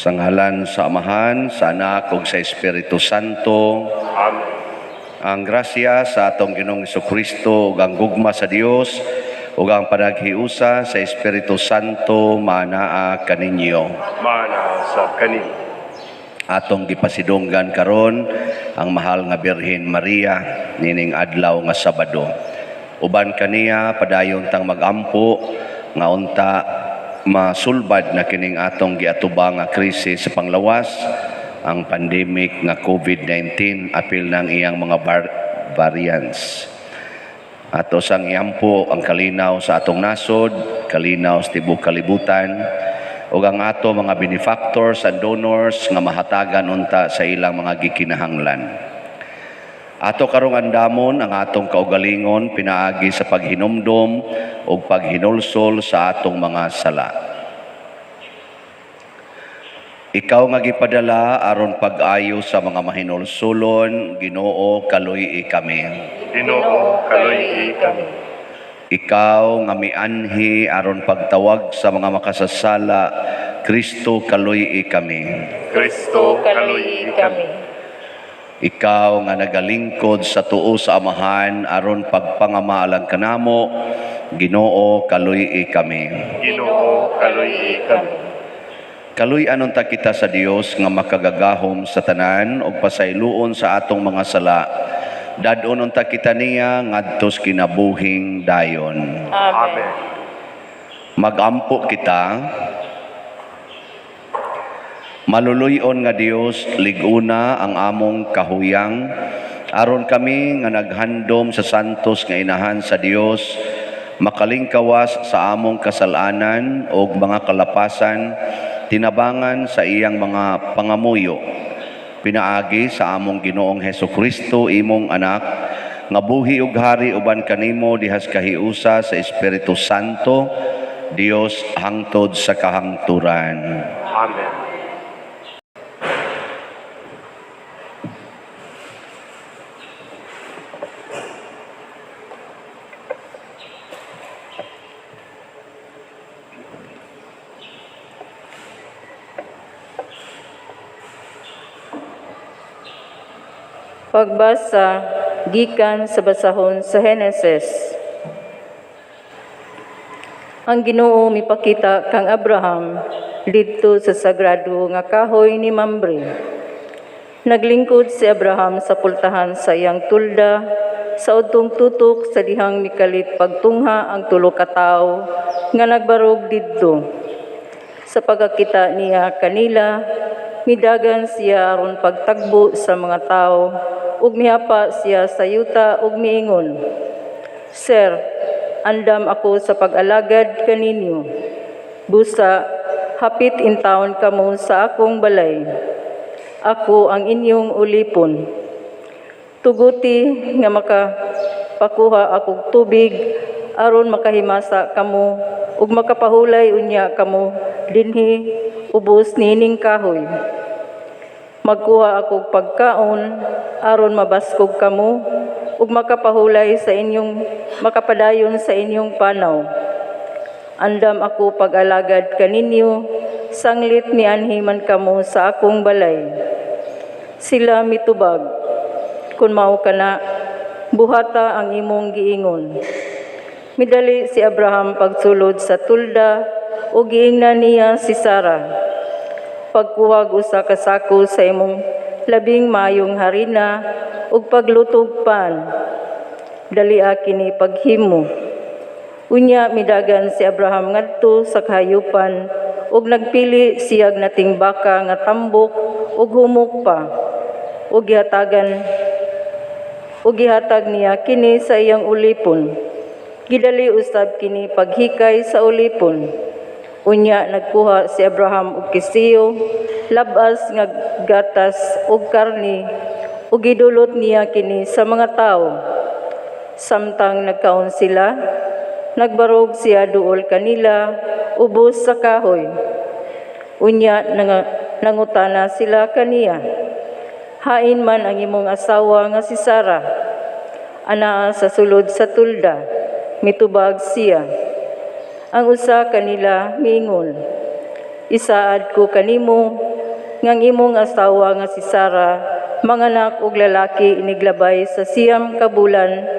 Sa ngalan sa Amahan, sa Anak ug sa Espiritu Santo. Amen. Ang grasya sa atong Ginoong Kristo ug ang gugma sa Dios ug ang panaghiusa sa Espiritu Santo manaa kaninyo. Mana sa kaninyo. Atong gipasidunggan karon ang mahal nga Birhen Maria nining adlaw nga Sabado. Uban kaniya padayon tang magampo nga unta masulbad na kining atong giatubang nga krisis sa panglawas, ang pandemic nga COVID-19 apil ng iyang mga variants. Ato sang iampo ang kalinaw sa atong nasod, kalinaw sa tibuok kalibutan, ug ang ato mga benefactors and donors nga mahatagan unta sa ilang mga gikinahanglan. Ato karong andamon ang atong kaugalingon pinaagi sa paghinumdom ug paghinulsol sa atong mga sala. Ikaw nga gipadala aron pag-ayo sa mga mahinulsulon, Ginoo, kaluy-i kami. Ginoo, kaluy-i kami. Ikaw nga mianhi aron pagtawag sa mga makasasala, Kristo, kaluy-i kami. Kristo, kaluy-i kami. Ikaw nga nagalingkod sa tuo sa Amahan aron pagpangamaalang kanamo, Ginoo, kaluy-i kami. Ginoo, kaluy-i kami. Kaluy-an unta kita sa Dios nga makagagahom sa tanan ug pasayloon sa atong mga sala. Dad-on unta kita niya ngadto sa kinabuhing dayon. Amen. Magampo kita. Maluluy-on nga Dios, lig-una ang among kahuyang aron kami nga naghandom sa santos nga inahan sa Dios makalingkawas sa among kasalanan ug mga kalapasan tinabangan sa iyang mga pangamuyo. Pinaagi sa among Ginoong Hesukristo, imong anak, nga buhi ug hari uban kanimo dihas kahiusa sa Espiritu Santo, Dios hangtod sa kahangturan. Amen. Pagbasa gikan sa basahon sa Henesis. Ang Ginoo mipakita kang Abraham didto sa sagrado nga kahoy ni Mamre. Naglingkod si Abraham sa pultahan sa iyang tulda sa udtong tutok sa dihang mikalit pagtungha ang tulo ka tawo nga nagbarog didto. Sa pagkakita niya kanila, midagan siya aron pagtagbo sa mga tawo ug mihapa siya sa yuta ug miingon, "Sir, andam ako sa pag-alagad kaninyo. Busa, hapit intawon kamo sa akong balay. Ako ang inyong ulipon. Tuguti nga makapakuha akong tubig aron makahimasa kamo ug makapahulay unya kamo dinhi ubos niining kahoy. Magkuha akong pagkaon aron mabaskog kamo ug makapahulay sa inyong makapadayon sa inyong panaw. Andam ako pag-alagad kaninyo, sanglit mianhi man kamo sa akong balay." Sila mitubag, "Kun mao kana, buhata ang imong giingon." Midali si Abraham pagsulod sa tulda ug giingnan niya si Sara, "Pagkuhag usa ka sako sa imong labing maayong harina ug paglutog pan. Dalia kini paghimo." Unya midagan si Abraham ngadto sa kahayupan ug nagpili siyag nating baka nga tambok ug humok pa, ug gihatag niya kini sa iyang ulipon. Gidali usab kini paghikay sa ulipon. Unya nagkuha si Abraham og kisiyo, labas nga gatas ug karni, ug gidulot niya kini sa mga tawo. Samtang nagkaon sila, nagbarog siya duol kanila ubos sa kahoy. Unya nangutana sila kaniya, "Hain man ang imong asawa nga si Sara?" Anaa sa sulod sa tulda. Mitubag siya. Ang usa kanila miingon, "Isaad ko kanimo Ngang imong asawa nga si Sara manganak og lalaki iniglabay sa 9 ka bulan,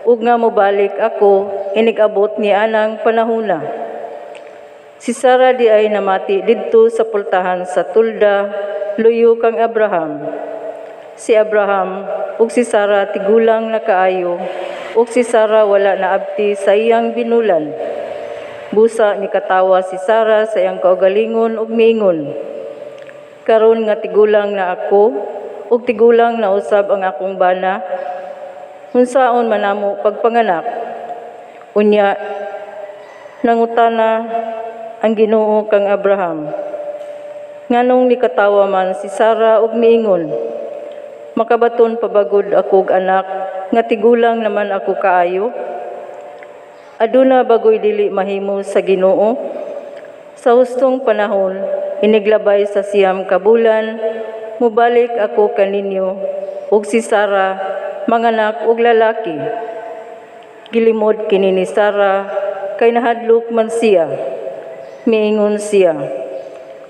ug nga mobalik ako inigabot ni anang panahona." Si Sara di ay namati didto sa pultahan sa tulda, luyo kang Abraham. Si Abraham ug si Sara tigulang na kaayo, ug si Sara wala naabti sa iyang binulan. Busa nikatawa si Sara sa iyang kaugalingon ug miingon, "Karon nga tigulang na ako ug tigulang na usab ang akong bana, unsaon man namo pagpanganak?" Unya nangutana ang Ginoo kang Abraham, "Nganong nikatawa man si Sara ug miingon, 'Makabaton pa ba gud ako og anak nga tigulang naman ako kaayo?' Aduna bagoy dili mahimo sa Ginoo?" Sa hustong panahon, iniglabay sa 9 ka bulan, mobalik ako kaninyo, ug si Sara manganak og lalaki. Gilimod kini ni Sara kay nahadlok man siya. Miingon siya,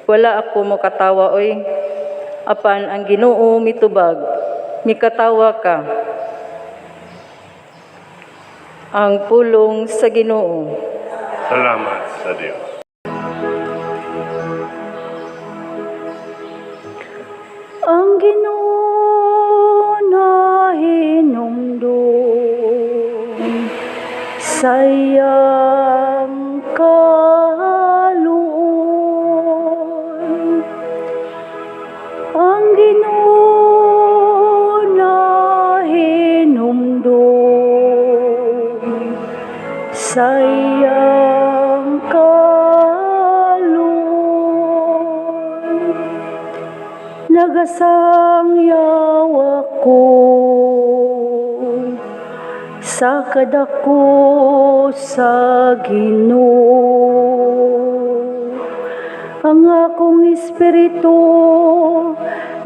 "Wala ako mokatawa oy." Apan ang Ginoo mitubag, "Mikatawa ka." Ang pulong sa Ginoo. Salamat sa Dios. Ang Ginoo nahinumdom sa iyang kaluoy. Ang Ginoo nahinumdom sa iyang kaluoy. Nagasangyaw ako sa kadako sa Ginoo. Ang akong espiritu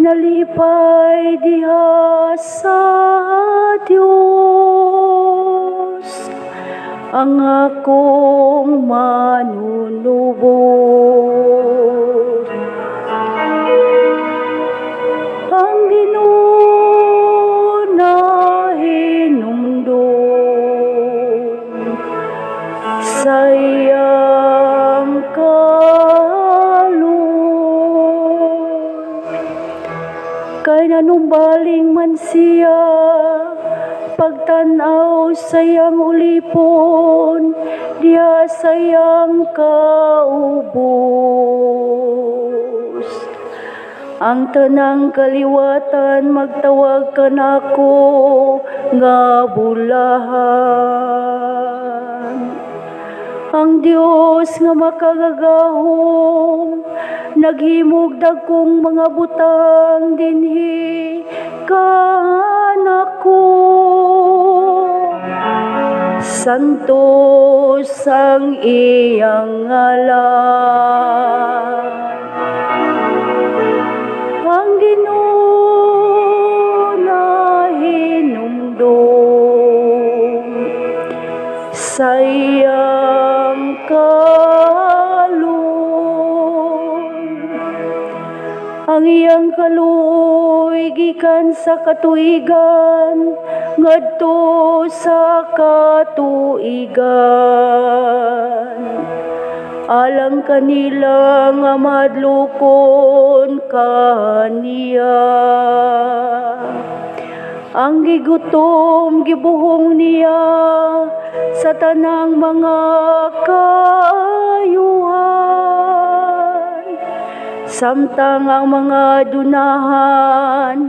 nalipay diha sa Dios, ang akong manunubos. Ang Ginoo nahinumdom sa iyang kaluoy. Kay nanumbaling man siya pagtan-aw sa iyang ulipon diha sa iyang kaubos. Ang tanang kaliwatan magtawag kanako nga bulahan. Ang Dios nga makagagahom naghimog dagkong mga butang dinhi kanako. Santos ang iyang ngalan. Ang Ginoo nahinumdom sa iyang kaluoy. Ang iyang kaluoy gikan sa katuigan ngadto sa katuigan. Alang kanila nga mahadlokon kaniya. Ang gigutom gibuhong niya sa tanang mga kaayuhan. Samtang ang mga dunahan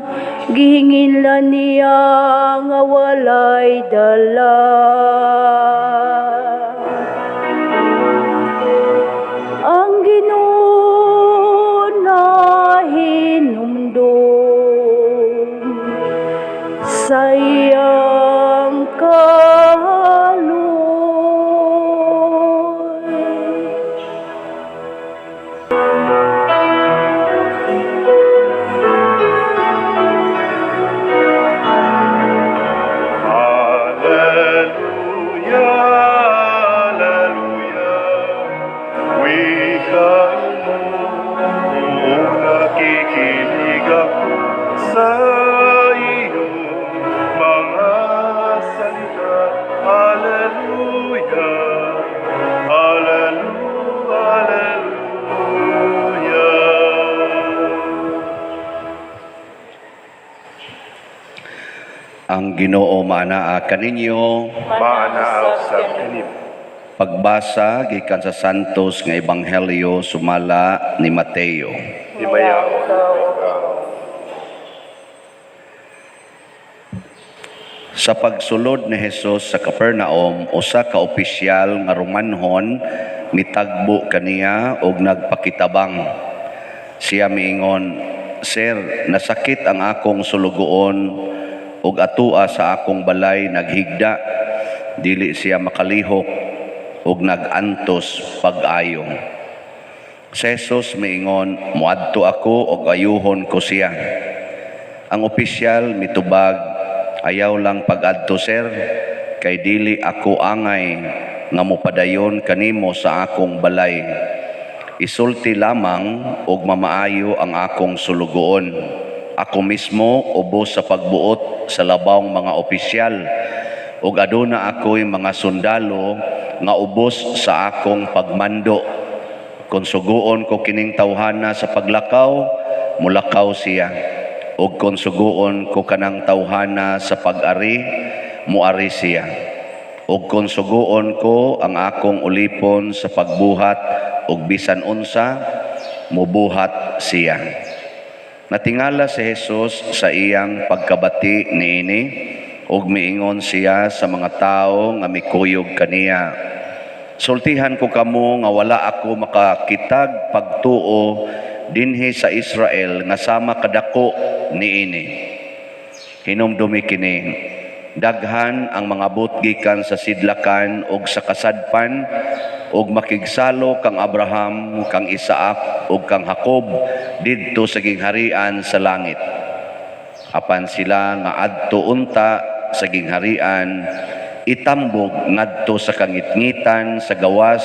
gihinginlan niya nga walay dala. Ang Ginoo nahinumdom sa iyang kaluoy. Alleluia, alleluia. Wikain mo, nakikita. Ang Ginoo maanaa kaninyo. Maanaa usab kanimo. Pagbasa gikan sa Santos nga Ebanghelyo sumala ni Mateo. Himayaon ikaw. Sa pagsulod ni Jesus sa Capernaum, usa ka opisyal nga Romanhon mitagbo kaniya og nagpakitabang. Siya miingon, "Sir, nasakit ang akong sulugoon ug atua sa akong balay naghigda. Dili siya makalihok ug nagantos pag-ayo." Si Jesus miingon, "Moadto ako ug ayuhon ko siya." Ang opisyal mitubag, "Ayaw lang pag-adto, sir, kay dili ako angay nga mopadayon kanimo sa akong balay. Isulti lamang ug mamaayo ang akong sulugoon. Ako mismo ubos sa pagbuot sa labawng mga opisyal, ug aduna ako'y mga sundalo nga ubos sa akong pagmando. Kung suguon ko kining tawhana sa paglakaw, mulakaw siya. Ug kung suguon ko kanang tawhana sa pag-ari, muari siya. Ug kung suguon ko ang akong ulipon sa pagbuhat og bisan unsa, mubuhat siya." Natingala si Jesus sa iyang pagkabati niini, ug miingon siya sa mga tawo nga mikuyog kaniya, "Sultihan ko kamo nga wala ako makakitag pagtuo dinhi sa Israel nga sama kadako niini. Hinumdumi kini, daghan ang mga gikan sa sidlakan ug sa kasadpan ug makigsalo kang Abraham, kang Isaac ug kang Jacob didto sa gingharian sa langit. Apan sila nga adto unta sa gingharian itambog ngadto sa kangitngitan sa gawas,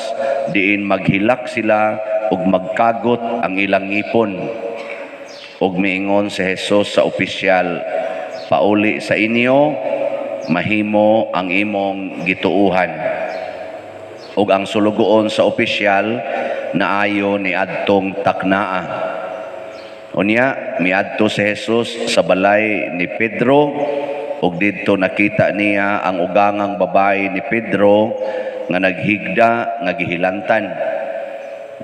diin maghilak sila ug magkagot ang ilang ngipon." Ug miingon si Jesus sa opisyal, "Pauli sa inyo, mahimo ang imong gituuhan." Ug ang sulugoon sa opisyal naayo ni adtong taknaa. Unya miadto si Jesus sa balay ni Pedro, ug didto nakita niya ang ugangang babae ni Pedro nga naghigda nga gihilantan.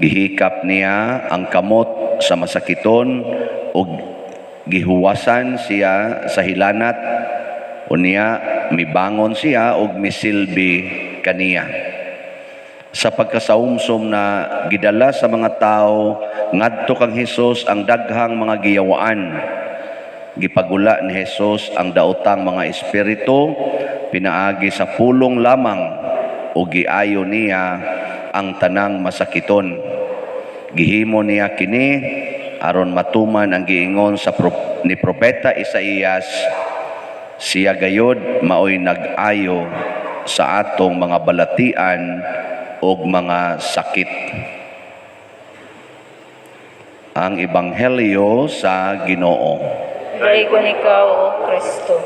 Gihikap niya ang kamot sa masakiton ug gihuwasan siya sa hilanat. Unya mibangon siya ug misilbi kaniya. Sa pagkasaumsom na gidala sa mga tao ngadto kang Hesus ang daghang mga giyawaan. Gipagula ni Hesus ang daotang mga espiritu pinaagi sa pulong lamang, ug giayo niya ang tanang masakiton. Gihimo niya kini aron matuman ang giingon sa ni propeta Isaías, "Siya gayod maoy nag-ayo sa atong mga balatian ug mga sakit." Ang Ebanghelyo sa Ginoo. Daygon ikaw, O Kristo.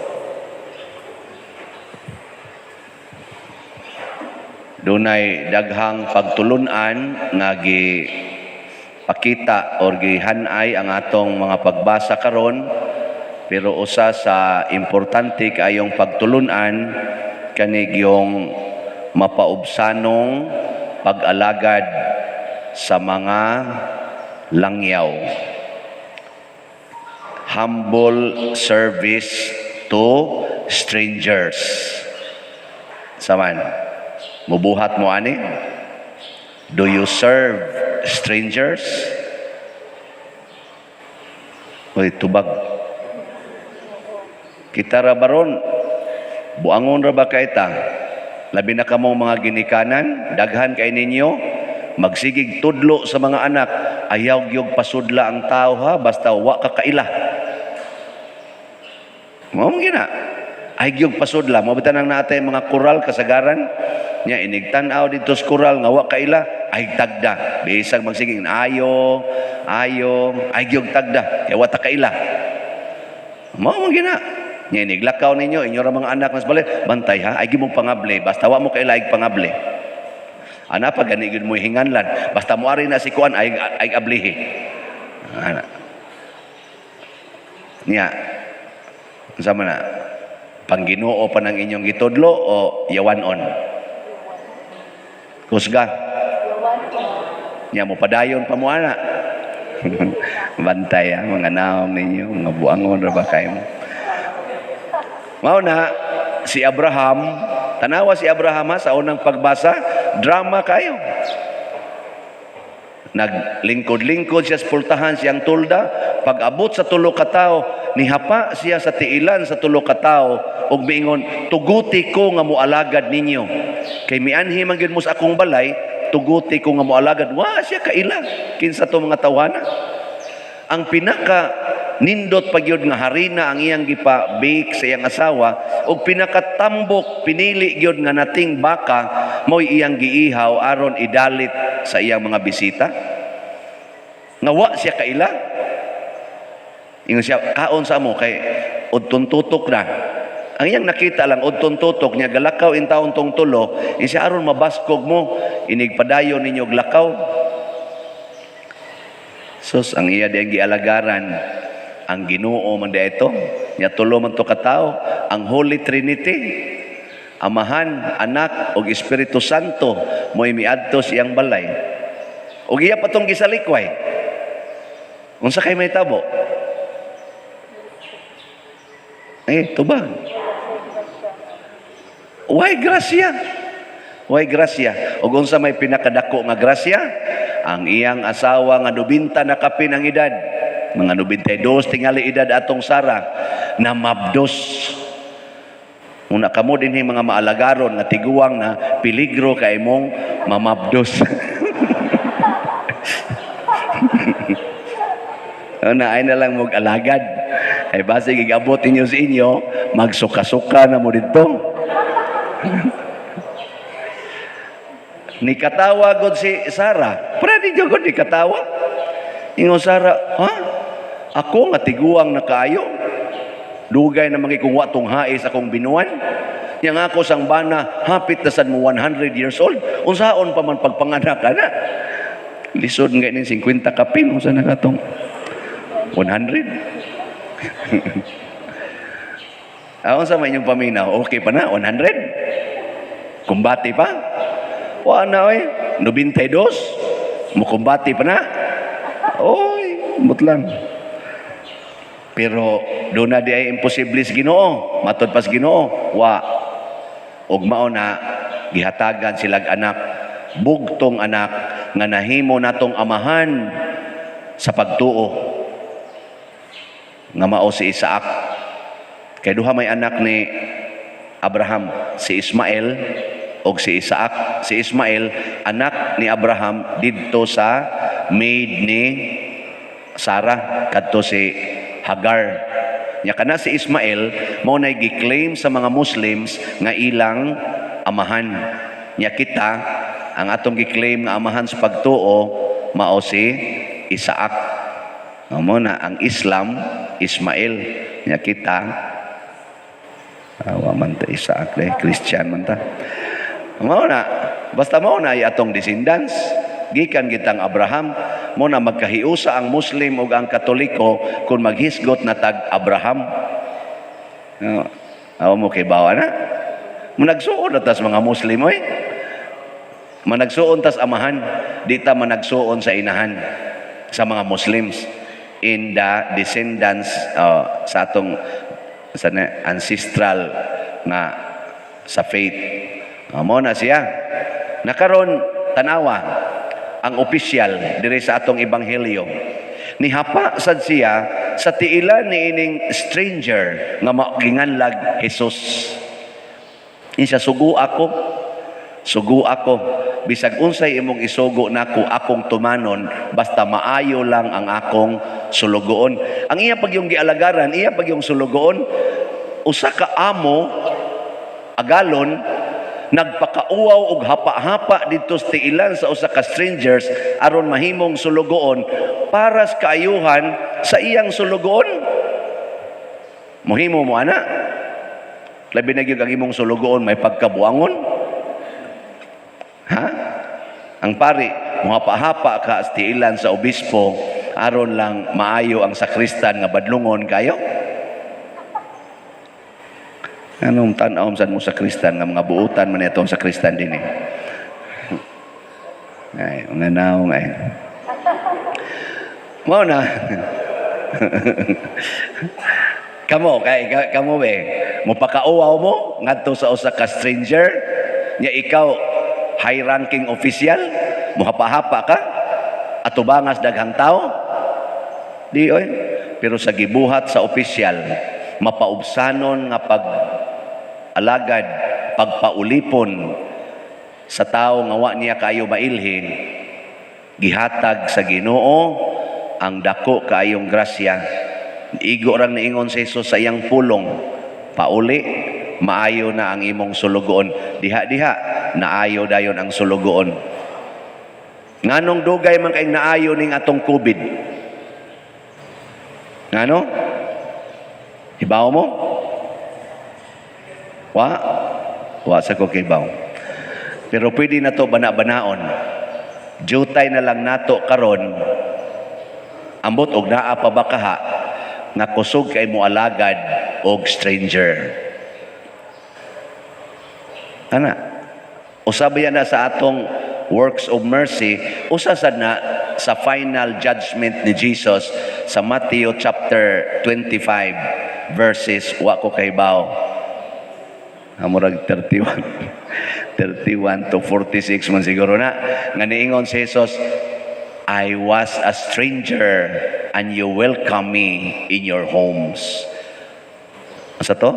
Dunay daghang pagtulunan nga gipakita or gihanay ang atong mga pagbasa karon, pero usa sa importante kaayong pagtulunan kanig yung mapaubsanong pag-alagad sa mga langyaw. Humble service to strangers. Saman, mubuhat mo ani? Do you serve strangers? Uy, tubag. Kita ra baron, buangon ra ba kaita? Labi na kamong mga ginikanan, daghan kay ninyo, magsigig tudlo sa mga anak, ayaw gyud pasudla ang tao ha, basta wa ka kaila. Mao man gina. Ay gyud pasudla, mao bitan ang naatay mga kural kasagaran, nya inig tan-aw didto sa kural nga wa kaila, ay tagda. Bisag magsigig ayo, ayo, ay gyud tagda, kay wa ta kaila. Mao man gina. Nya inig lakaw ninyo, inyo ra mga anak mas balay, bantay ha, ay gyud mo pangable, basta wa mo kaila ay pangable. Ana pa gani gyud mo hinganlan, basta moari na si kuan ay ay ablihi. Ana. Nya unsa man na? Pang-Ginoo pa ng inyong gitudlo o yawanon? Kusga. Nya mo padayon pa mo ana. Bantay ah, mga naong ninyo, mga buangon ra ba kayo mo. Mao na si Abraham, tanawa si Abraham ha, sa unang pagbasa, drama kayo. Naglingkod-lingkod siya sa pultahan siyang tulda. Pag abot sa tulo ka tawo, nihapa siya sa tiilan sa tulo ka tawo ug miingon, "Tuguti ko nga moalagad ninyo. Kay mianhi man gyud mo sa akong balay, tuguti ko nga moalagad." Wa siya kaila kinsa to mga tawhana. Ang pinaka nindot pa gyud nga harina ang iyang gipa-bake sa iyang asawa ug pinakatambok pinili gyud nga nating baka mo'y iyang giihaw aron idalit sa iyang mga bisita. Nga wa siya kaila. Ingon siya, "Kaon sa mo kay udtong tutok na." Ang iyang nakita lang, udtong tutok niya, galakaw in taon tong tulo, ingon siya, "Aron mabaskog mo, inigpadayon ninyo og lakaw." Sus, ang iya diyang gialagaran, ang Ginoo man di ito. Nya tulo man to katawo, ang Holy Trinity, Amahan, Anak, ug Espiritu Santo, mo'y miadto sa iyang balay. Ug iya pa tong gisalikway. Unsa kay may tabo? Eh, tubag. Why grasya? Why grasya? Ug unsa may pinakadako nga grasya? Ang iyang asawa nga 90 na kapin ang edad. Mga 92 tingali edad atong Sara na mabdos. Una kamo dinhi mga maalagaron nga tiguang na, peligro kay mong mamabdos. Una ay na lang mog alagad. Ay base gigabot ninyo sa inyo, magsuka-suka na mo dito. Ni katawa god si Sarah. Pero di god ni katawa. Ingon Sarah, "Ha? Ako nga tiguang na kaayo. Dugay na kung wa tong hais akong binuan. Yang ako sang bana, hapit na sad mo 100 years old. Unsaon pa man pagpanganak ana?" Lisod nga ning 50 kapin, unsa na katong 100? Ah, unsa man inyong paminaw? Okay pa na 100? Kumbate pa? Wa na oy, 92. Mukumbate pa na. Oy, mutlang. Pero doon na di ay imposible sa Ginoo. Matod pa sa Ginoo, wa. Ug mao na gihatagan silag anak, bugtong anak nga nahimo natong amahan sa pagtuo nga mao si Isaac. Kay duha may anak ni Abraham, si Ismael og si Isaac. Si Ismael anak ni Abraham didto sa maid ni Sarah, kadto si Hagar. Nya kana si Ismael mao nay gi-claim sa mga Muslims nga ilang amahan. Nya kita ang atong gi-claim nga amahan sa pagtuo mao si Isaac. Mao na ang Islam Ismael. Nya kita awa man ta Isaac deh, Christian man ta. Mao na basta mao na ay atong descendants gikan gitang Abraham. Mo na magkahiusa ang Muslim ug ang Katoliko kung maghisgot na tag Abraham. No, awa mo kay bawa na. Managsuon na tas mga Muslim oy. Managsuon tas amahan, di ta managsuon sa inahan sa mga Muslims in the descendants sa atong sa ancestral nga sa faith. Mo na siya. Nakaron tanawa ang opisyal diri sa atong ebanghelyo. Nihapa sad siya sa tiilan ni ining stranger nga maginganlag Jesus. Insa, "Sugo ako. Sugo ako. Bisag unsay imong isugo nako, akong tumanon basta maayo lang ang akong sulugoon." Ang iya pag yung gialagaran, iya pag yung sulugoon, usa ka amo agalon nagpakauwaw og hapa-hapa didto sa tiilan sa usa ka strangers aron mahimong sulugoon para sa kaayuhan sa iyang sulugoon. Mohimo mo ana? Labi na gyud ang imong sulugoon may pagkabuangon. Ha? Ang pari, muhapa-hapa ka sa tiilan sa obispo aron lang maayo ang sakristan nga badlungon kayo. Anong tan-aw sad mo sa kristan nga mga buutan man itong sa kristan din eh. Ay, mga naong ay. Mao na. Kamo, kay kamo be, mopakauwaw mo ngadto sa usa ka stranger, nya ikaw high ranking official, mohapa-hapa ka, atubangas daghang tao. Di oy. Pero sa gibuhat sa opisyal, mapaubsanon nga pag alagad, pagpaulipon sa tao nga wa niya kaayo mailhin, gihatag sa Ginoo ang dako kaayong grasya. Igo rang niingon si Jesus sa iyang pulong, pauli, maayo na ang imong sulugoon. Diha-diha, naayo dayon ang sulugoon. Nganong dugay man kay naayo ning atong COVID? Ngano? Hibaw mo? Wa? Wa sa ko kibaw. Pero pwede na to bana-banaon. Jutay na lang nato karon, ambot og naa pa ba kaha nga kusog kay mo alagad og stranger. Ana, usab yan na sa atong works of mercy, usa sad na sa final judgment ni Jesus sa Matthew chapter 25 verses, wa ko kahibaw. Murag 31 to 46 man siguro na nga niingon si Jesus, "I was a stranger and you welcome me in your homes." Asa to?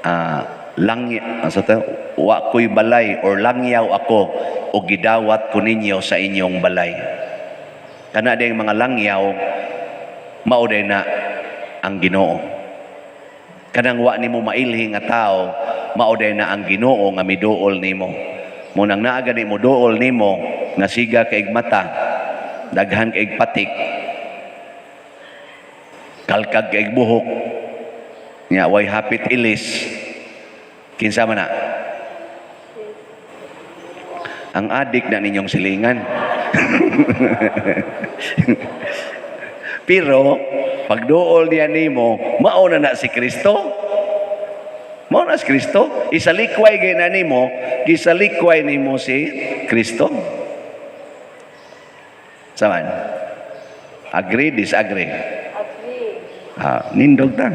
Ah, lang asa to? Wa ko'y balay or langyaw ako o gidawat ko ninyo sa inyong balay. Kana ding mga langyaw, mao day na ang Ginoo. Kanang wa nimo mailhi nga tao, mao day na ang Ginoo nga miduol nimo. Mo nang naa gani mo duol nimo nga siga kaig mata, daghan kaig patik, kalkag kaig buhok, nya way hapit ilis, kinsa man na? Ang adik na ninyong silingan. Pero pagduol niya nimo, mao na na si Kristo. Mao na si Kristo. Isalikway gay na nimo, gisalikway nimo si Kristo. Saman? Agree, disagree? Agree. Ah, nindog ta.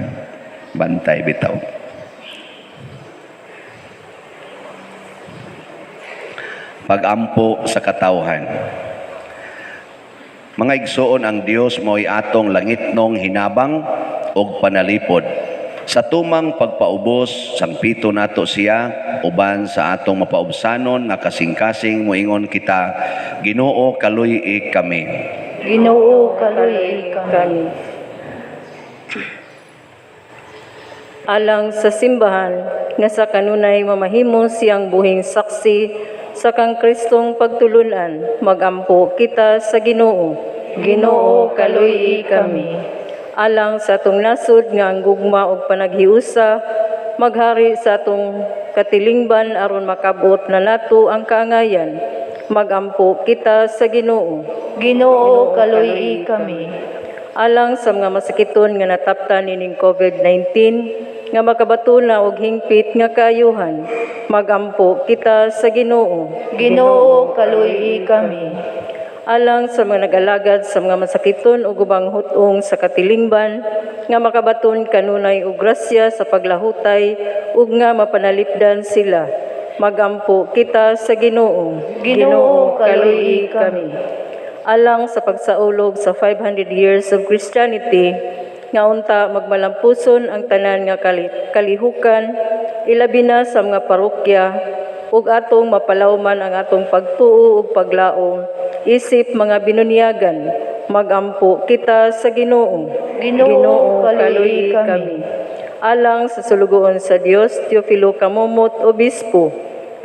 Bantay bitaw. Pagampo sa katawhan. Mga igsoon, ang Dios mo'y atong langitnong hinabang og panalipod. Sa tumang pagpaubos, sangpito nato siya uban sa atong mapaubsanon nga kasing-kasing moingon kita, Ginoo, kaluy-i kami. Ginoo, kaluy-i kami. Alang sa simbahan nga sa kanunay mamahimo siyang buhing saksi sa kang Kristong pagtulunan, magampo kita sa Ginoo. Ginoo, kaluy-i kami. Alang sa atong nasod nga ang gugma og panaghiusa maghari sa atong katilingban aron makabot na nato ang kaangayan, magampo kita sa Ginoo. Ginoo, kaluy-i kami. Alang sa mga masakiton nga nataptan nining COVID-19 nga makabatuna og hingpit nga kaayuhan, magampo kita sa Ginoo. Ginoo, kaluy-i kami. Alang sa mga nag-alagad sa mga masakiton ug ubang hut-ong sa katilingban nga makabaton kanunay og grasya sa paglahutay ug nga mapanalipdan sila, magampo kita sa Ginoo. Ginoo, kaluy-i kami. Alang sa pagsaulog sa 500 years of Christianity nga unta magmalampuson ang tanan nga kalihukan, ilabi na sa mga parokya, ug atong mapalawman ang atong pagtuo ug paglaom isip mga binunyagan, magampo kita sa Ginoo. Ginoo, kaluy-i kami. Alang sa sulugoon sa Dios, Teofilo Camomot, Obispo,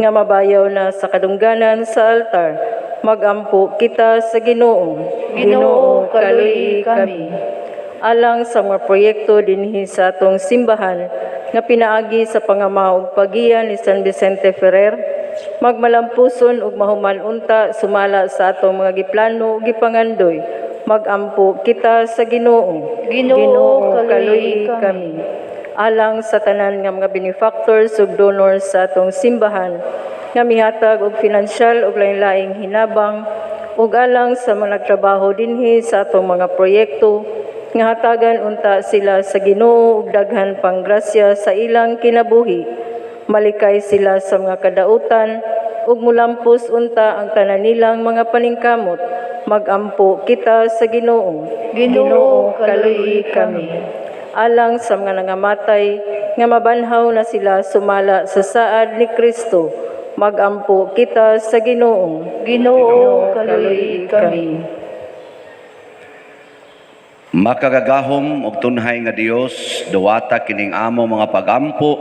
nga mabayaw na sa kadungganan sa altar, magampo kita sa Ginoo. Ginoo, kaluy-i kami. Alang sa mga proyekto dinhi sa atong simbahan nga pinaagi sa pangama ug pagiya ni San Vicente Ferrer, magmalampuson ug mahuman unta sumala sa atong mga giplano ug gipangandoy, magampo kita sa Ginoo. Ginoo, kaluy-i kami. Alang sa tanan nga mga benefactors ug donors sa atong simbahan nga mihatag og pinansyal ug lain-laing hinabang ug alang sa mga nagtrabaho dinhi sa atong mga proyekto nga hatagan unta sila sa Ginoo og daghan pang grasya sa ilang kinabuhi. Malikay sila sa mga kadautan ug mulampos unta ang tanan nilang mga paningkamot. Magampo kita sa Ginoo. Ginoo, kaluy kami. Alang sa mga nangamatay nga mabanhaw na sila sumala sa saad ni Kristo. Magampo kita sa Ginoo. Ginoo, kaluy kami. Makagagahom og tunhay nga Dios, duwata kining amo mga pagampo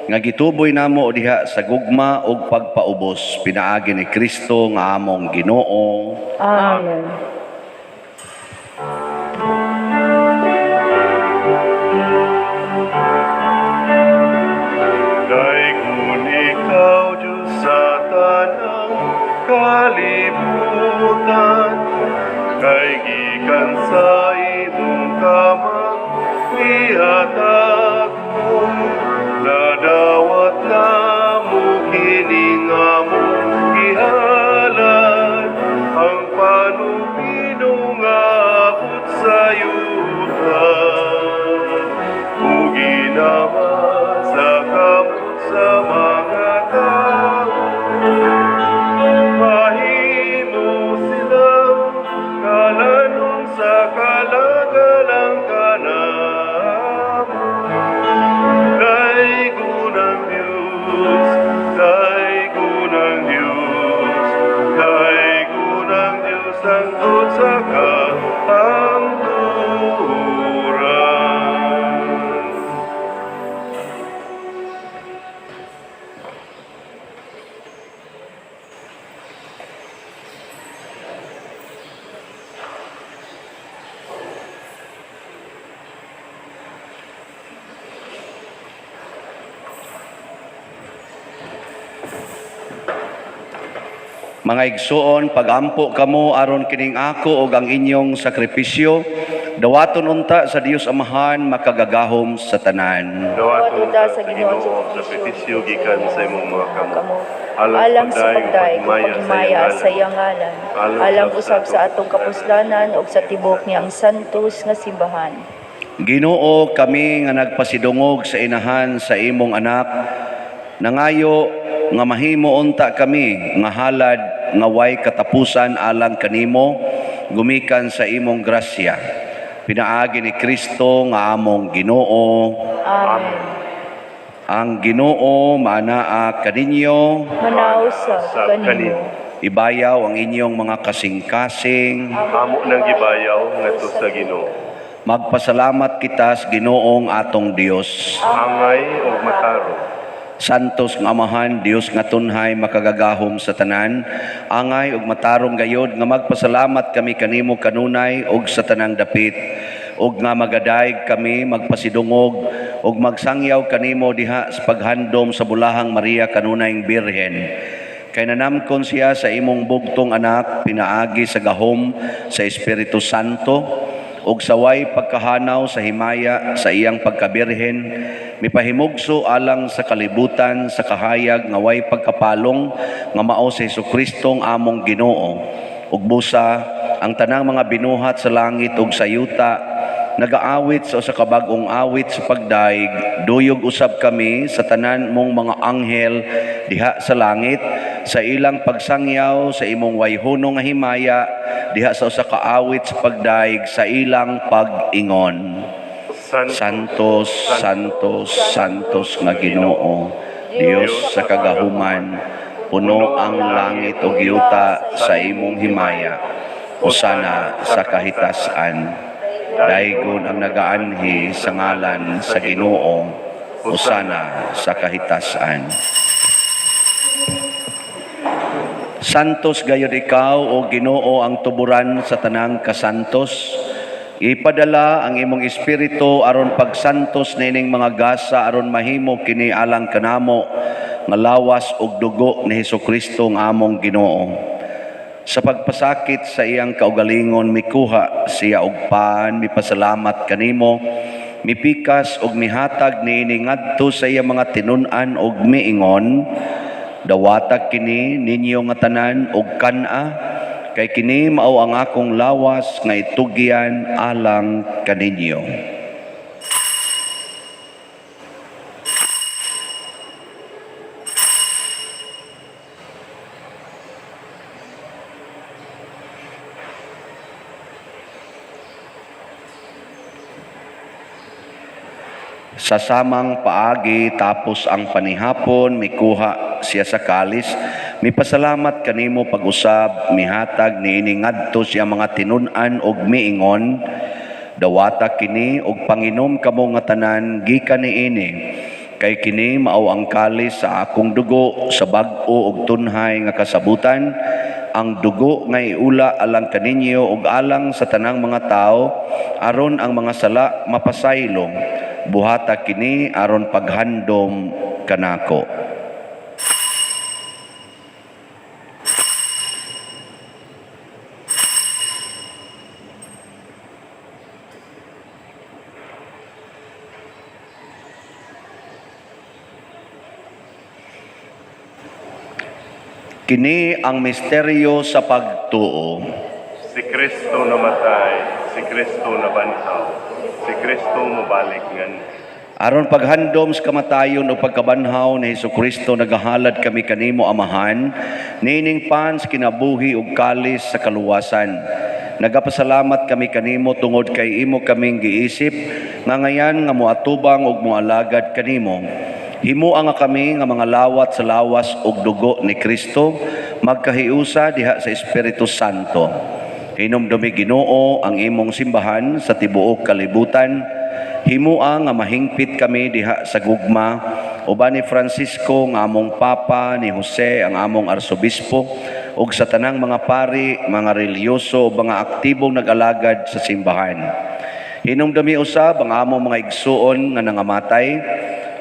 nga gituboy namo diha sa gugma ug pagpaubos pinaagi ni Kristo nga among Ginoo. Amen. Daygon ikaw, Diyos, sa tanang kalibutan, kay gikan sa imong kamang gihatag mo, nadawat namo kining among gihalad, ang panupino nga abot sa yuta. Ug ginama sa kamot sa mga tao, mahimo silang kalanong sa kalagalang kanamo. Daygon ang Diyos, daygon ang Diyos, daygon ang Diyos hangtod sa kahangturan. Mga igsuon, pagampo kamo aron kining ako ug ang inyong sakripisyo dawaton unta sa Dios Amahan makagagahom sa tanan. Dawaton ta sa Ginoo ang sakripisyo gikan sa imong mga kamot. Alang sa pagdayeg ug paghimaya sa iyang ngalan, alang usab sa atong kapuslanan ug sa tibuok niyang santos nga simbahan. Ginoo, kami nga nagpasidungog sa inahan sa imong anak, nangayo nga mahimo unta kami nga halad nga way katapusan alang kanimo gumikan sa imong grasya. Pinaagi ni Kristo nga among Ginoo. Amen. Ang Ginoo maanaa kaninyo. Manaa usab Sab kanimo. Ibayaw ang inyong mga kasing-kasing. Amo nang gibayaw ngadto sa Ginoo. Magpasalamat kita sa Ginoong atong Dios. Angay ug matarong. Santos nga Amahan, Dios nga tunhay makagagahom sa tanan, angay ug matarong gayod nga magpasalamat kami kanimo kanunay ug sa tanang dapit, ug nga magadayeg kami magpasidungog ug magsangyaw kanimo diha sa paghandom sa bulahang Maria kanunayng Birhen. Kay nanamkon siya sa imong bugtong anak pinaagi sa gahom sa Espiritu Santo ug saway pagkahanaw sa himaya sa iyang pagkabirhen, mipahimugso alang sa kalibutan sa kahayag nga way pagkapalong nga mao si Hesukristo ang among Ginoo. Ug busa ang tanang mga binuhat sa langit ug sa yuta nagaawit sa usa ka bag-ong awit sa pagdayeg, duyog usab kami sa tanan mong mga anghel diha sa langit sa ilang pagsangyaw sa imong wayhono nga himaya diha sa usa ka awit sa pagdayeg sa ilang pag-ingon. Santos, Santos, Santos nga Ginoo, Dios sa kagahuman, puno ang langit ug yuta sa imong himaya. Hosana sa kahitasan. Daygon ang nagaanhi sa ngalan sa Ginoo. Hosana sa kahitasan. Santos gayud ikaw o Ginoo ang tuburan sa tanang kasantos. Ipadala ang imong espiritu aron pagsantos nining mga gasa aron mahimo kini alang kanamo nga lawas ug dugo ni Hesukristo nga among Ginoo. Sa pagpasakit sa iyang kaugalingon mikuha siya og pan, mipasalamat kanimo, Mipikas og mihatag niini ngadto sa iya mga tinun-an og miingon, dawata kini ninyo nga tanan og kan-a, kay kini mao ang akong lawas nga itugyan alang kaninyo. Sa samang paagi tapos ang panihapon, mikuha siya sa kalis, mipasalamat kanimo pag-usab, mihatag niini ngadto siya mga tinun-an og miingon, dawata kini og panginom kamo nga tanan gikan niini, kay kini mao ang kalis sa akong dugo sa bag-o og tunhay nga kasabutan, ang dugo nga iula alang kaninyo og alang sa tanang mga tawo aron ang mga sala mapasaylo. Buhata kini aron paghandom kanako. Kini ang misteryo sa pagtuo. Si Kristo namatay, si Kristo nabanhaw, si Kristo mobalik ngan. Aron paghandom sa kamatayon o pagkabanhaw ni Hesukristo, nagahalad kami kanimo Amahan, nining pan sa kinabuhi ug kalis sa kaluwasan. Nagapasalamat kami kanimo tungod kay imo kaming giisip nga ngayan nga moatubang ug moalagad kanimo. Himoa nga kami nga mga lawat sa lawas ug dugo ni Kristo, magkahiusa diha sa Espiritu Santo. Hinumdumi Ginoo ang imong simbahan sa tibuok kalibutan. Himoa nga mahingpit kami diha sa gugma uban ni Francisco nga among Papa, ni Jose ang among Arsobispo, ug sa tanang mga pari, mga relihiyoso, mga aktibong nag-alagad sa simbahan. Hinumdumi usab ang among mga igsuon nga nangamatay,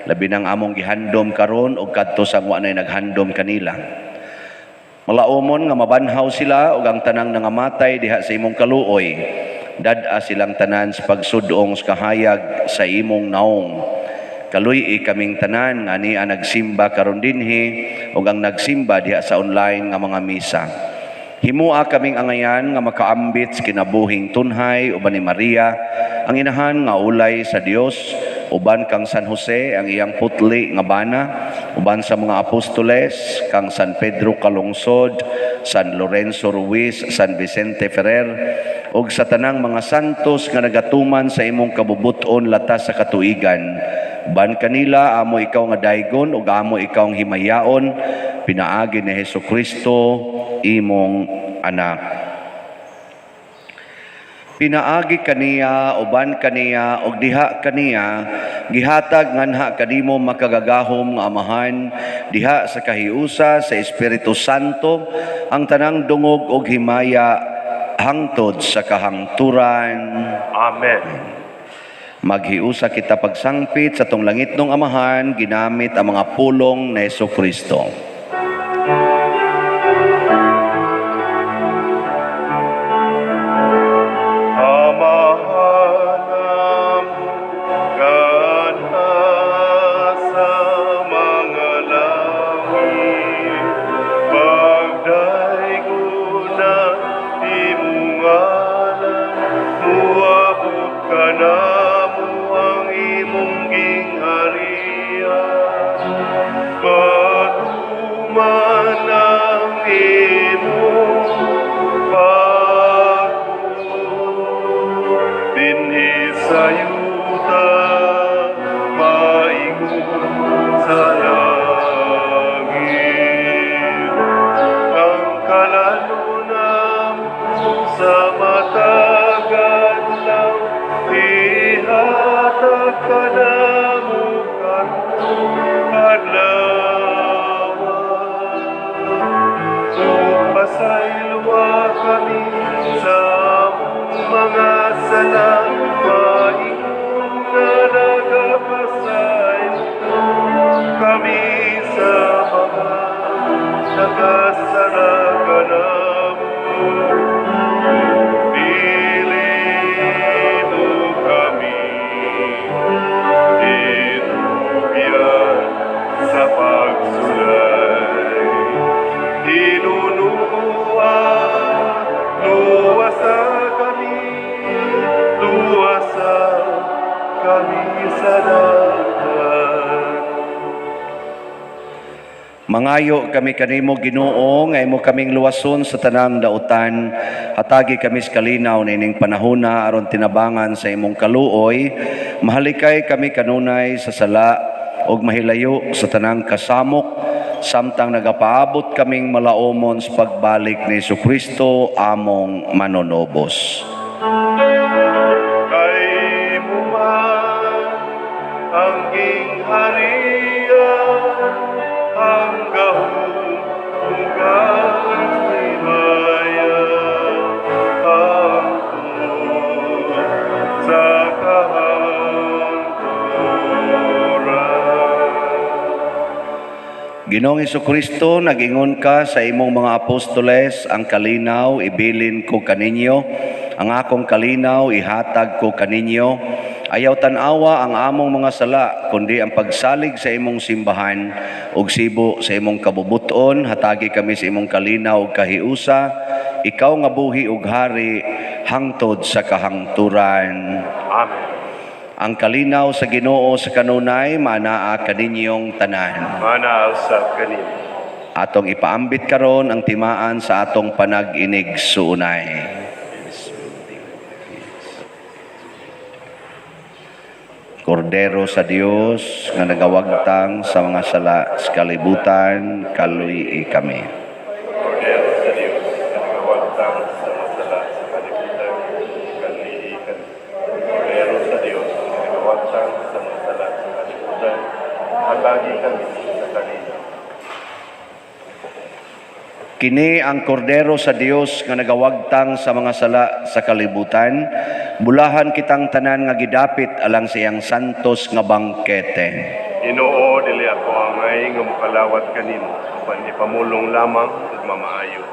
labi nang among gihandom karon ug kadto sa wa nay naghandom kanila. Malaumon nga mabanhaw sila ug ang tanang nangamatay diha sa imong kaluoy. Dad-a silang tanan sa pagsudong sa kahayag sa imong naong. Kaluy-i kaming tanan nga niya nagsimba karon dinhi ug ang nagsimba diha sa online nga mga misa. Himua kaming angayan nga makaambit sa kinabuhing tunhay uban ni Maria, ang inahan nga ulay sa Dios, uban kang San Jose ang iyang putli nga bana, uban sa mga apostoles kang San Pedro Calungsod, San Lorenzo Ruiz, San Vicente Ferrer, ug sa tanang mga santos nga nagatuman sa imong kabubut-on latas sa katuigan. Uban kanila amo ikaw nga daygon ug amo ikaw ang himayaon, pinaagi ni Hesukristo imong anak. Pinaagi kaniya, uban kaniya, ug diha kaniya, gihatag nganha kanimo makagagahom nga Amahan, diha sa kahiusa sa Espiritu Santo, ang tanang dungog ug himaya hangtod sa kahangturan. Amen. Maghiusa kita pagsangpit sa tong langitnong Amahan, ginamit ang mga pulong ni Hesukristo. Dili mo kami Mangayo kami kanimo, Ginoo, nga imo kaming luwason sa tanang dautan. Hatagi kami sa kalinaw nining panahona aron tinabangan sa imong kaluoy. Mahalikay kami kanunay sa sala ug mahilayo sa tanang kasamok samtang nagapaabot kaming malaomon sa pagbalik ni Hesukristo among manonobos. Kay mo man ang gingharian, ang gahom ug ang himaya, hangtod sa kahangturan. Ginoong Hesukristo, nag-ingon ka sa imong mga apostoles, ang kalinaw ibilin ko kaninyo, ang akong kalinaw ihatag ko kaninyo. Ayaw tan-awa ang among mga sala, kundi ang pagsalig sa imong simbahan ug sibo sa imong kabubuton. Hatagi kami sa imong kalinaw ug kahiusa, ikaw nga buhi ug hari hangtod sa kahangturan. Amen. Ang kalinaw sa Ginoo sa kanunay manaa kaninyong tanan. Mana usab kanimo. Atong ipaambit karon ang timaan sa atong panag-inig suunay. Kordero sa Dios nga nagawagtang sa mga sala sa kalibutan, kaluy-i kami. Kordero sa Dios nga nagawagtang sa mga sala sa kalibutan, kaluy-i kami. Kordero sa Dios nga nagawagtang sa mga sala sa kalibutan, hatagi kami sa kalinaw. Kini ang kordero sa Dios nga nagawagtang sa mga sala sa kalibutan, bulahan kitang tanan nga gidapit alang sa iyang santos nga bangkete. Ginoo, dili ako angay nga mokalawat kanimo, apan ipamulong lamang ug mamaayo.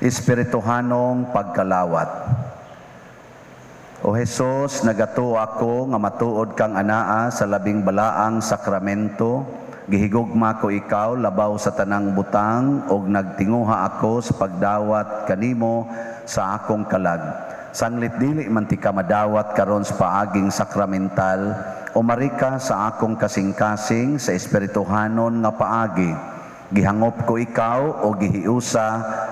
Espirituhanong pagkalawat. O Hesus, nagatuo ako nga matuod kang anaa sa labing balaang sakramento. Gihigugma ko ikaw labaw sa tanang butang ug nagtinguha ako sa pagdawat kanimo sa akong kalag. Sanglit dili man ti ka madawat karon sa paaging sakramental, umari ka sa akong kasing-kasing sa espirituhanon nga paagi. Gihangop ko ikaw o gihiusa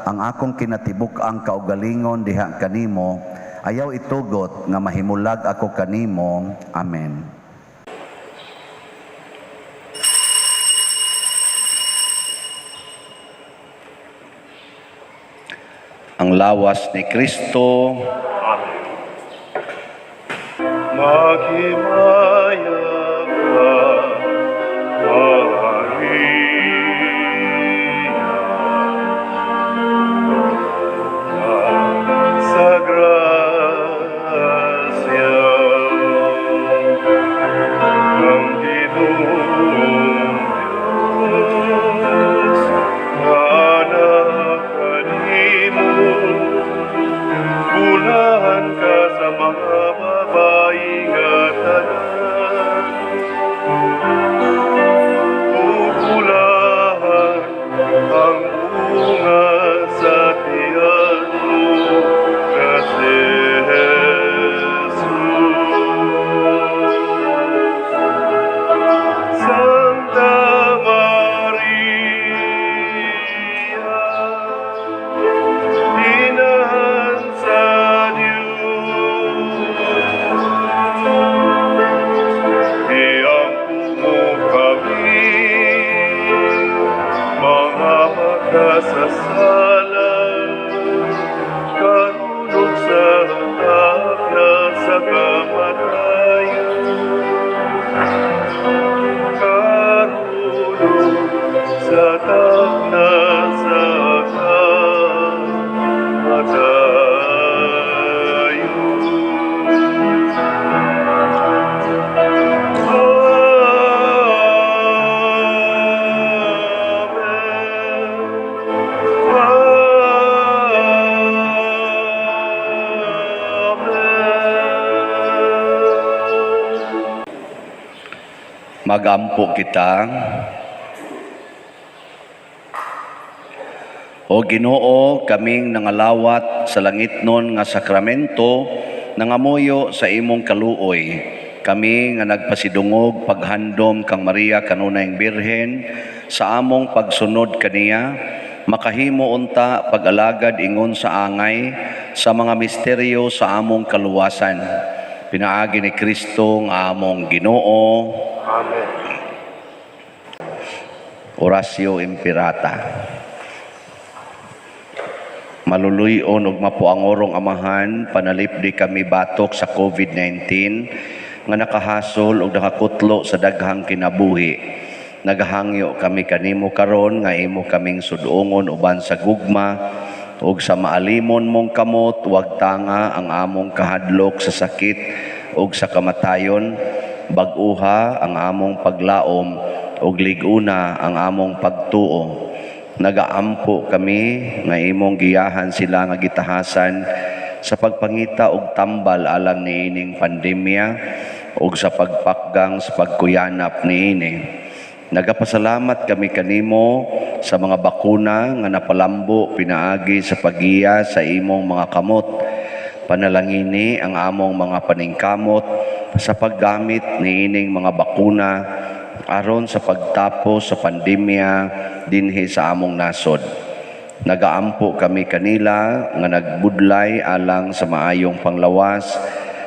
ang akong kinatibuk-ang kaugalingon diha kanimo. Ayaw itugot nga mahimulag ako kanimo. Amen. Ang lawas ni Kristo. Amen. Maghimaya ka, Maria, sa grasya ang Ginoong Diyos, anak kanimo, bulahan ka sa mga babae nga tanan, ug bulahan ang bunga sa tiyan mo nga si Jesus. Santa Maria, Inahan sa Diyos, iampo mo kami, mga makasasala, karon ug sa takna sa kamatayon. Karon ug sa takna sa kamatayon. Amen. Amen. Magampo kita. O Ginoo, kaming nangalawat sa langitnon nga sakramento, nangamuyo sa imong kaluoy. Kami nga nagpasidungog paghandom kang Maria kanunayng Birhen sa among pagsunod kaniya, makahimo unta pag-alagad ingon sa angay sa mga misteryo sa among kaluwasan. Pinaagi ni Kristo nga among Ginoo. Amen. Oratio Imperata. Maluluy-on ug mapuangorong Amahan, panalipdi kami batok sa COVID-19 nga nakahasol ug nakakutlo sa daghang kinabuhi. Nagahangyo kami kanimo karon nga imo kaming sudungon uban sa gugma ug sa maalimon mong kamot, wag tanga ang among kahadlok sa sakit ug sa kamatayon. Bag-uha ang among paglaom ug lig-una ang among pagtuo. Nagaampo kami nga imong giyahan sila nga gitahasan sa pagpangita og tambal alang niining pandemya ug sa pagpakgang sa pagkuyanap niini. Nagapasalamat kami kanimo sa mga bakuna nga napalambo pinaagi sa paggiya sa imong mga kamot. Panalangini ang among mga paningkamot sa paggamit niining mga bakuna aron sa pagtapos sa pandemya dinhi sa among nasod. Nagaampo kami kanila nga nagbudlay alang sa maayong panglawas,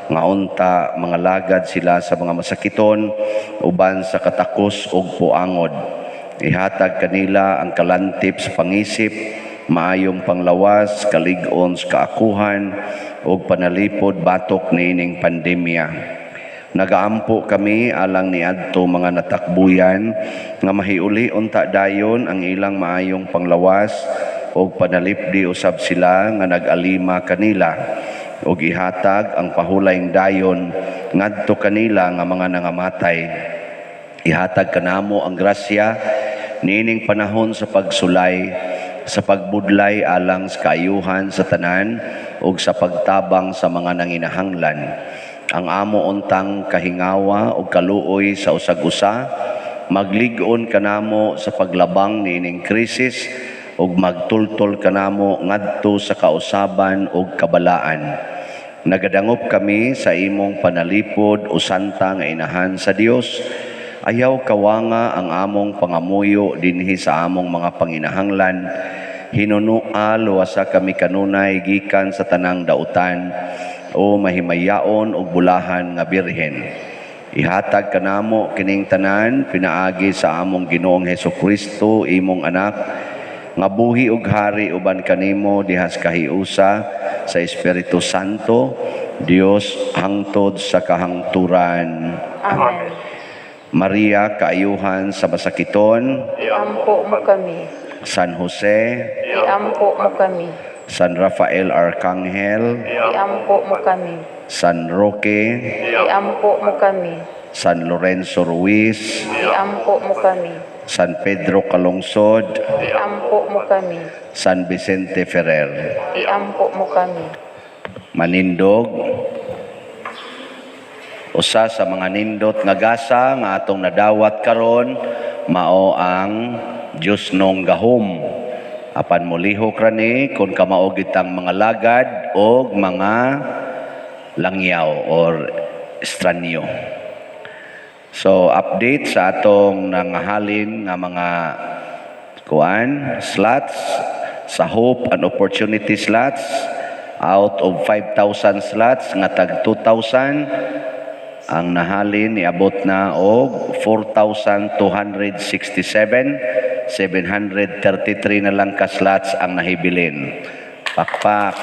nga unta mga lagad sila sa mga masakiton uban sa katakos ug puangod. Ihatag kanila ang kalantip sa pangisip, maayong panglawas, kalig-on sa kaakuhan ug panalipod batok niining pandemya. Nagaampo kami alang niadto mga natakbuyan nga mahiuli unta dayon ang ilang maayong panglawas ug panalipdi usab sila nga nag-alima kanila ug ihatag ang pahulayng dayon ngadto kanila nga mga nangamatay. Ihatag kanamo ang grasya niining panahon sa pagsulay, sa pagbudlay alang sa kaayuhan sa tanan ug sa pagtabang sa mga nanginahanglan. Ang amo untang kahingawa ug kaluoy sa usag-usa, maglig-on kanamo sa paglabang niining krisis ug magtultol kanamo ngadto sa kausaban ug kabalaan. Nagadangop kami sa imong panalipod o santa nga inahan sa Dios. Ayaw kawanga ang among pangamuyo dinhi sa among mga panginahanglan. Hinunua luwasa kami kanunay gikan sa tanang dautan o mahimayaon og bulahan nga birhen. Ihatag kanamo kining tanan pinaagi sa among Ginoong Hesukristo, imong anak, nga buhi ug hari uban kanimo dihas kahiusa sa Espiritu Santo, Dios hangtod sa kahangturan. Amen. Maria, kaayuhan sa masakiton, Iampo mo kami. San Jose, Iampo mo kami. San Rafael Arcangel, Iampo mo kami. San Roque, Iampo mo kami. San Lorenzo Ruiz, Iampo mo kami. San Pedro Calungsod, Iampo mo kami. San Vicente Ferrer. Iampo mo kami. Manindog, usa sa mga nindot nga gasa nga atong nadawat karon mao ang Dios nong gahom. Apan molihok ra ni kung kamao gitang mga lagad og mga langyaw or estranyo. So update sa atong nangahalin nga mga kuan slots sa Hope and Opportunity slots, out of 5,000 slots nga tag 2,000 ang nahalin, niabot na og 4,267, 733 na lang ka slots ang nahibilin. Pakpak.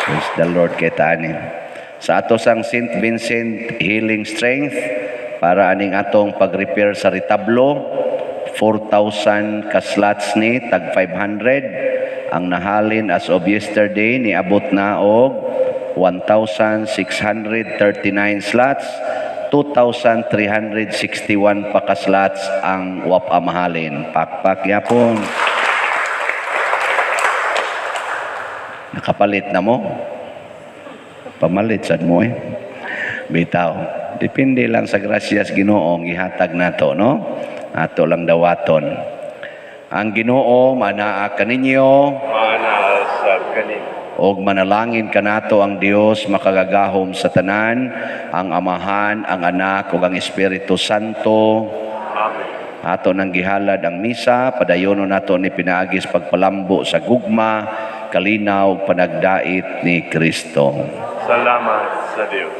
Praise the Lord kay tani. Sa ato sang St. Vincent Healing Strength para aning atong pag-repair sa retablo, 4,000 ka slots ni tag 500 ang nahalin as of yesterday, niabot na og 1,639 slots, 2,361 pa ka slots ang wapamahalin. Pakpak yapon. Nakapalit na mo? Pamalit sad mo eh. Bitaw. Depende lang sa grasyas Ginoong ihatag nato, no? Ato lang dawaton. Ang Ginoo manaa kaninyo, Manaa sab kanimo. Og manalangin kanato ang Dios makagagahom sa tanan, ang Amahan, ang Anak ug ang Espiritu Santo. Amen. Ato nang gihalad ang misa, padayonon nato ni pinaagi sa pagpalambo sa gugma, kalinaw, ug panagdait ni Kristo. Salamat sa Dios.